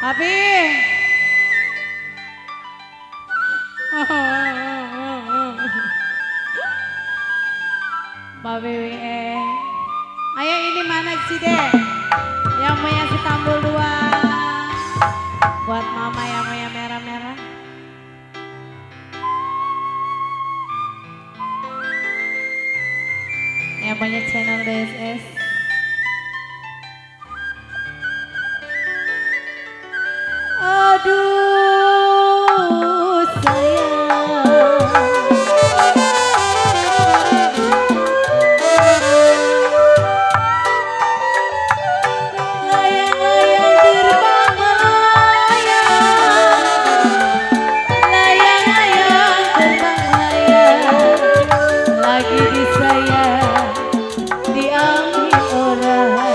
Abi. Mbak WWE. Ayo ini mana sih deh? Yang punya si tambul dua. Buat mama yang punya merah-merah. Yang punya channel DSS. Aduh sayang. Layang-layang terbang melayang. Layang-layang terbang melayang. Lagi disayang diambil orang.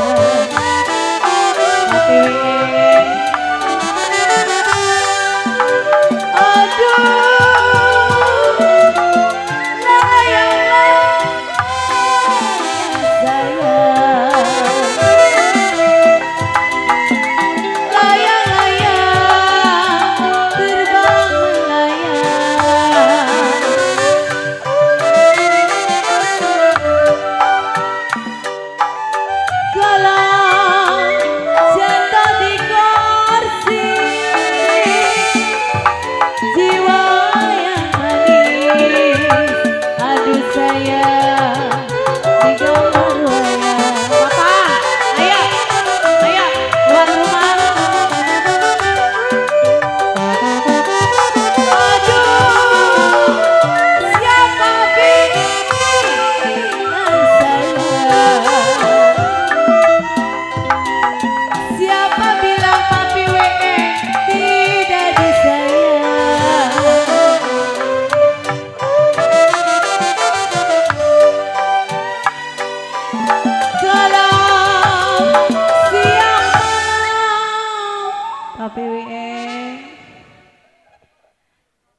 Tapi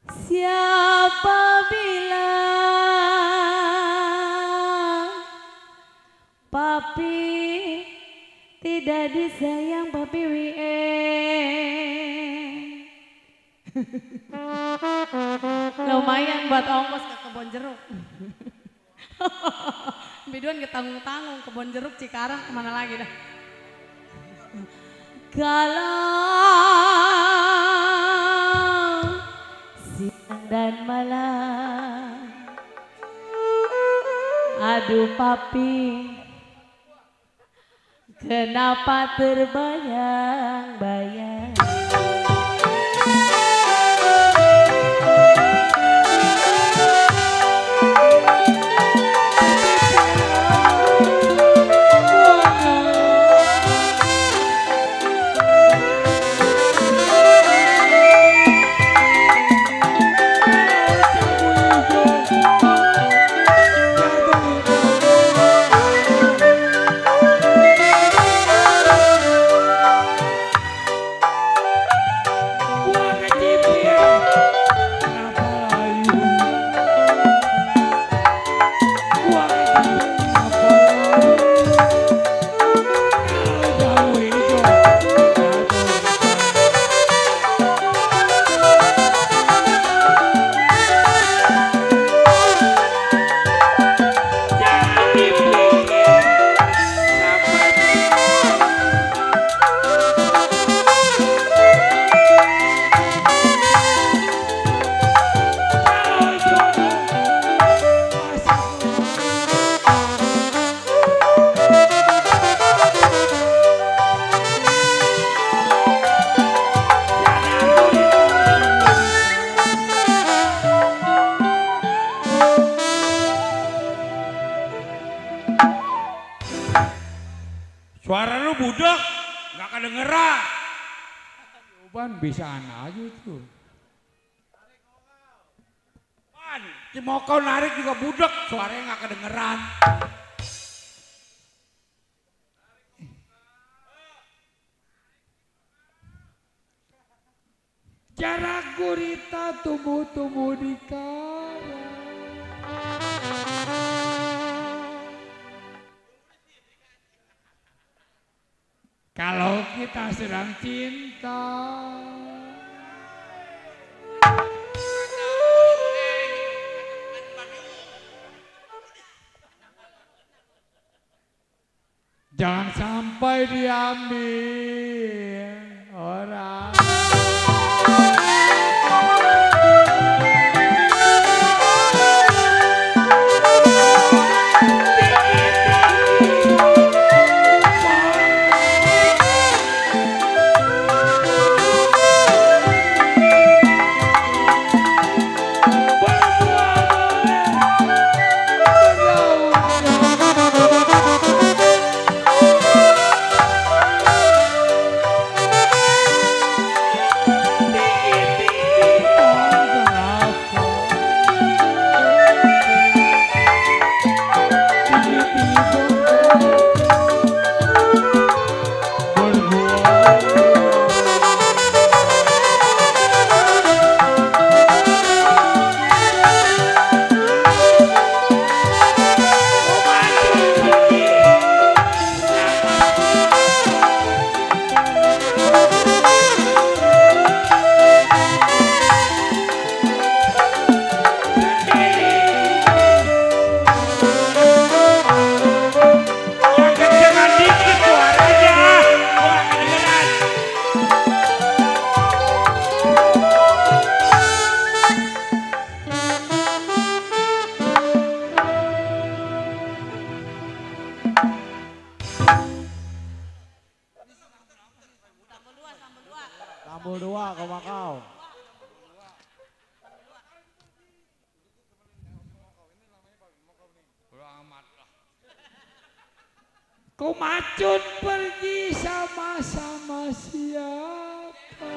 siapa bilang papi tidak disayang papi lumayan buat ongkos ke kebon jeruk. Biduan ketanggung-tanggung kebon jeruk Cikarang kemana lagi dah. Kalau siang dan malam, aduh papi, kenapa terbayang-bayang? Suara lu budak, nggak kedengeran. Jawaban bisa aja itu. Man, si mau kau narik juga budak, suaranya nggak kedengeran. Jarak gurita tumbuh-tumbuh di karang. Kalau kita sedang cinta. Jangan sampai diambil orang. Sambal 2 ke Makau. Kau macut pergi sama-sama siapa?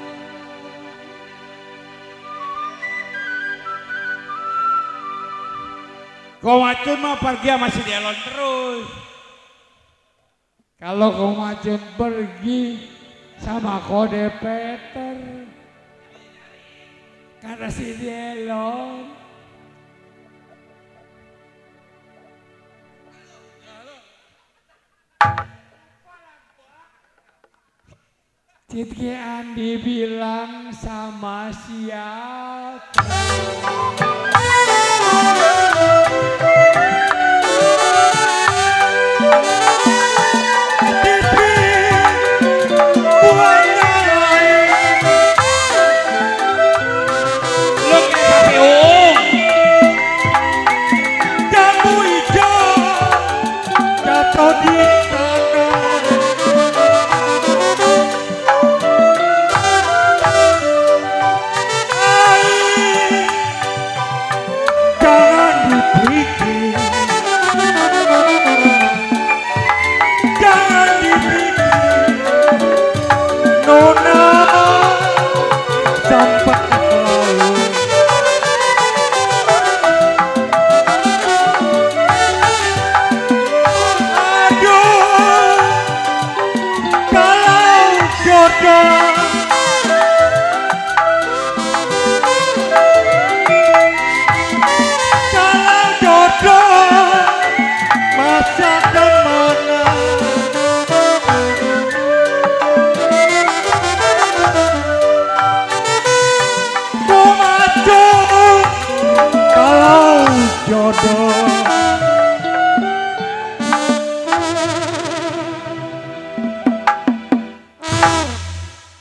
Kau macun mah pergi sama si Delon terus. Kalau kau macut pergi sama kode Peter, kata si Delon. Citki Andi bilang sama siapa?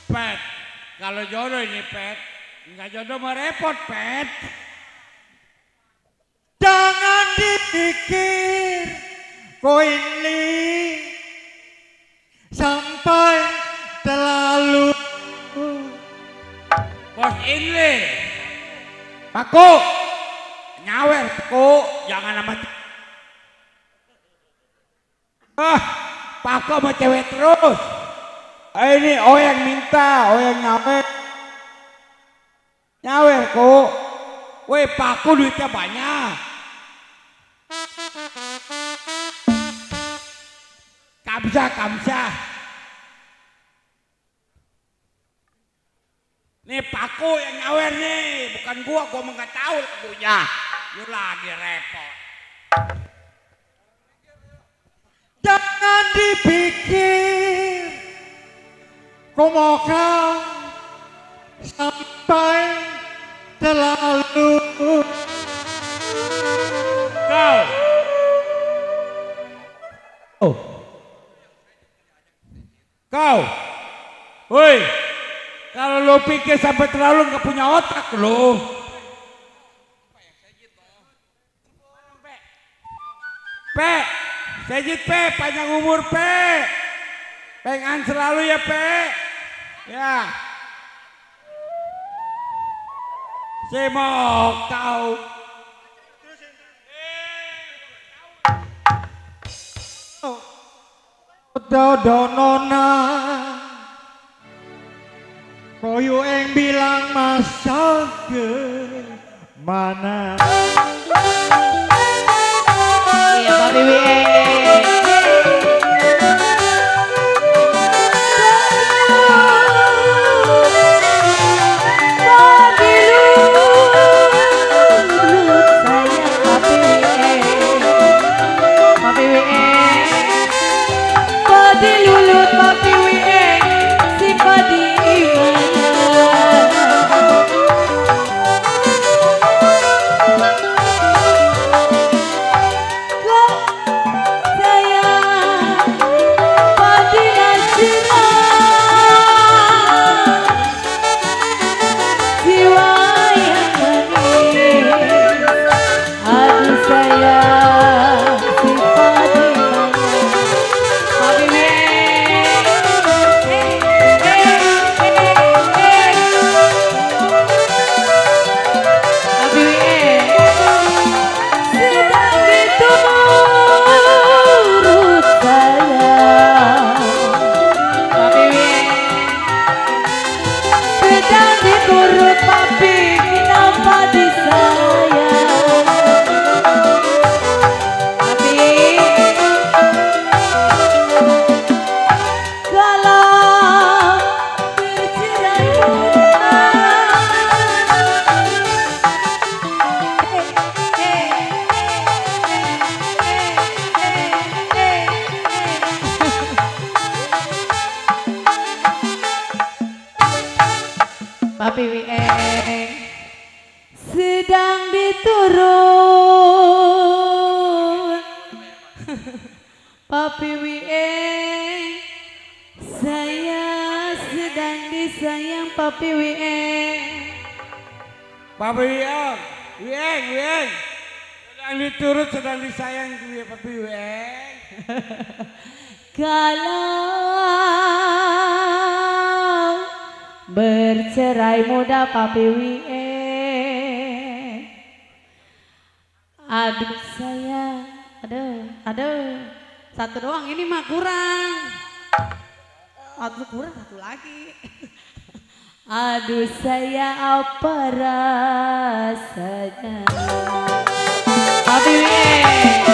Pet, kalau jodoh ini Pet, nggak jodoh mah repot Pet. Jangan dipikir kau ini sampai terlalu. Bos ini, Paku, nyawer Paku, jangan amat. Paku sama cewek terus. Ini oh yang minta, oh yang nyawer. Nyawer kok. Weh Paku duitnya banyak. Kamsah. Nih Paku yang nyawer nih, bukan gua mah nggak tahu lagunya. Lu lagi repot. Jangan dipikir kumoga sampai selalu. Kau. Oh, Kau. Woi. Kalau lo pikir sampai terlalu nggak punya otak lo. Pe, sejit Pe, panjang umur Pe. Pengen selalu ya Pe. Ya. Saya mau kau. dodonona koyo yang bilang masa ke mana. Iya Pak Bibi. Papi Wieng sedang diturun. Papi Wieng, saya sedang disayang Papi Wieng. Papi Wieng, Wieng. Sedang diturut, sedang disayang Papi Wieng. Kalau bercerai muda Papi Wieng, aduh sayang, aduh, satu doang ini mah kurang, kurang satu lagi. Aduh saya apa rasanya Papi Wieng.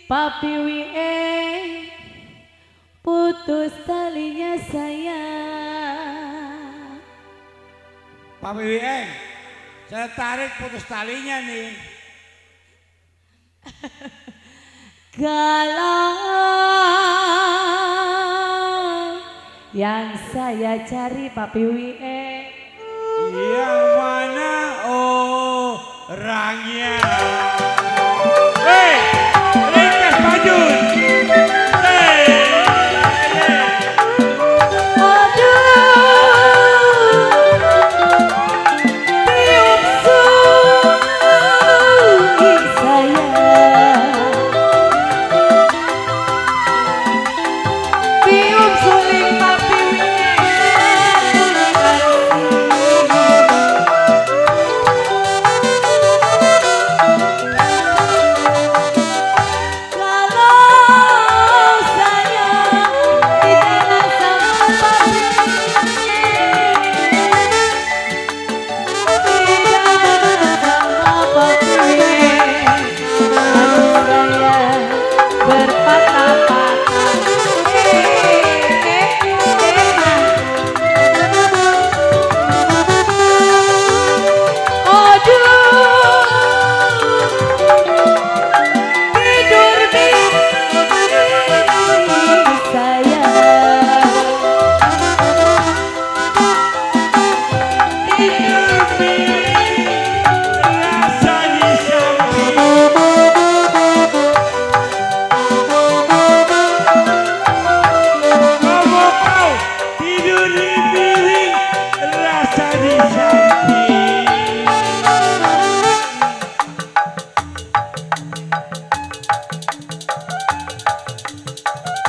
Papi Wie putus talinya sayang. Pak Wieng, saya tarik putus talinya nih. Galau yang saya cari Papi Wie. Yang mana orangnya? Hei, ringkas Majun.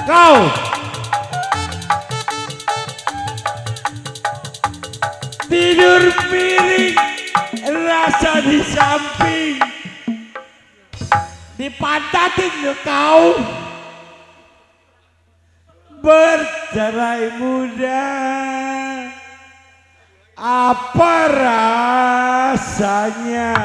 Kau tidur miring rasa di samping, dipantatin lo kau bercerai muda, apa rasanya?